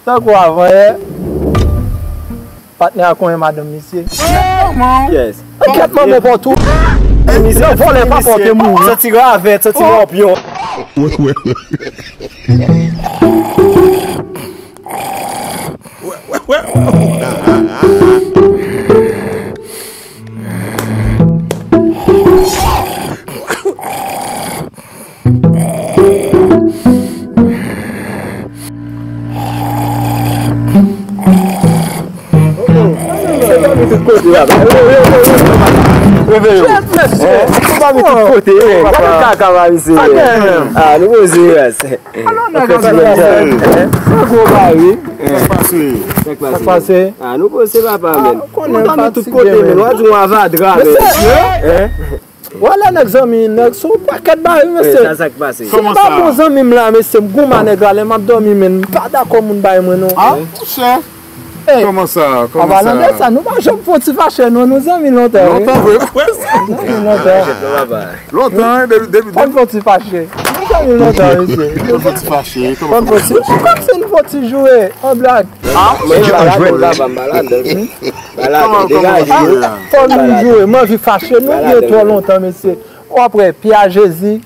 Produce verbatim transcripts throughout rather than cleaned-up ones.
Tankou avanyè, patnè a konyen madanm misye. Yes. Kèt manman w pa tou. Misye vòlè pa pòte mouri. Santi ravèt, santi wòpyon. Reveye w. Tout kaka pa misye. Ah, nou poze ras. Alò, nèg an di, gwo bari. Sa k pase? Sa k pase? Ah, nou poze papa, men. Ou dòmi tout kote, men. W a di w avadra, men. Wala nèg zanmi, nèg se yon pakèt bagay, mesye. Sa, sa k pase? Si m pa bon zanmi m la, mesye, m goumen nèg la, lè m ap dòmi, men, m pa dakò moun bay mwen, non. Ah, monchè. Kòman sa? Kòman sa? An palan de sa, nou pa janm fè yon ti fache, non, nou zanmi lontan, wi. Lontan, vre. Zanmi lontan. Lontan, wi, depi, depi, fò n fè yon ti fache. Nou zanmi lontan, mesye. Fò n fè yon ti fache. Fò n fè yon ti, kòmsi n fè yon ti joure, an blag. Ah, men, m pa ladan, papa, m pa ladan. Balade, degaje nou. Fò nou joure, m anvi fache, nou byen twò lontan, mesye. Ou ap wè, Pyè a Jezi,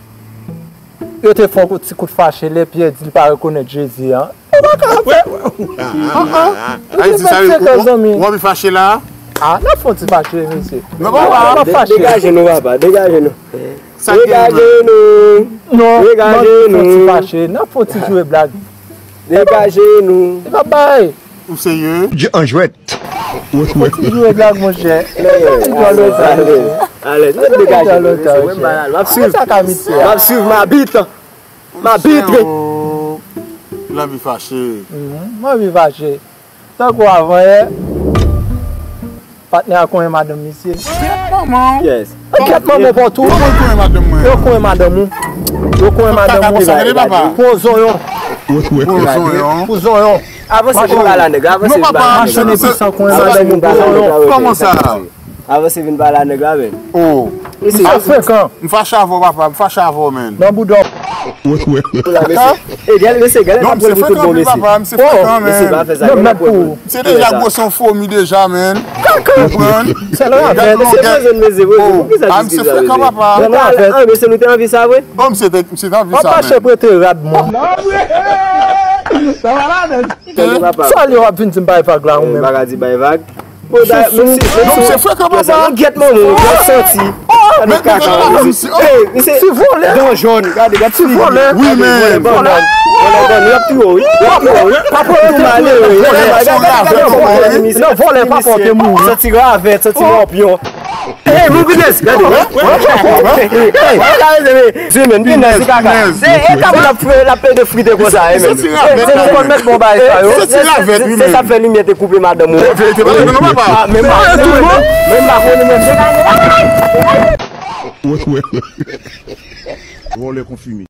yo te fè yon ti kout fache, lè Pyè di l pa rekonèt Jezi an. Ou pa ka fè. Ou te vennsenk an, zanmi. Ou anvi fache la? Ah, n ap fè yon ti fache, mesye. Non, papa. Degaje nou, papa, degaje nou. Degaje nou. Non, degaje nou. N ap fè yon ti fache, n ap fè yon ti joure blag. Degaje nou. E pa bay. Ou serye? Dye an jwèt. Ou ti jwe blag, monchè. Alèz, alèz, alèz, mwen degaje mwen, mesye, mwen malad. M ap swiv. M ap swiv, m abit. M abit. L anvi fache. M anvi fache. Tankou avanyè, patnè a konyen madanm misye. Kèt manman w. Yes. Kèt manman w pa tou. Kòman l konyen madanm mwen? Yo konyen madanm ou. Yo konyen madanm ou. Pou zonyon. Pou zonyon. Pou zonyon. Avanse vin pale a nèg la, avanse vin pale a nèg la. Machann episan konyen madanm ou pou zonyon. Kòman sa? Avanse vin pale a nèg la, men. Oh. Misye frekan. M fache avè w, papa, m fache avè w, men. Nan bouda w. E gèl, mesye, gèl, non, misye frekan, papa, misye frekan, men. Misye pa fè sa, gèl, pou ou. Misye deja gwo son fomi deja, men. Kaka. Konprann? Gad longè. Oh, ah, misye frekan, papa. Mesye, nou te anvi sa vre? Oh, misye te, misye te anvi sa, men. Papa, chè prete rad mwen. Sa li w ap vin di m bay vag la, ou menm. Bagay di bay vag. Bon, da, men si, men si, se nan gyèt manman w, w ap santi. Gade kaka, misye. Ey, misye, dan jòn, gade, gade figi. Wi, men. Vòlè, vòlè, vòlè, y ap touye w, wi. Y ap touye w, wi. Tou male, wi. Gade, gade, gade, gade, misye. Santi ravèt, santi wòpyon. Ey, mon goodness, gade. Ey, gade, men. Di men, di men, se kaka. Se, e kaka l ap fè, l ap pede frite konsa, e men. Se, se, se konn mèt bon bagay sa yo. Se ti ravèt, wi, men. Se sa k fè limyè te koupe madanm ou. Verite pa vre non, papa. Ah, men m pa, men m pa konn limyè. Vòlè konfime.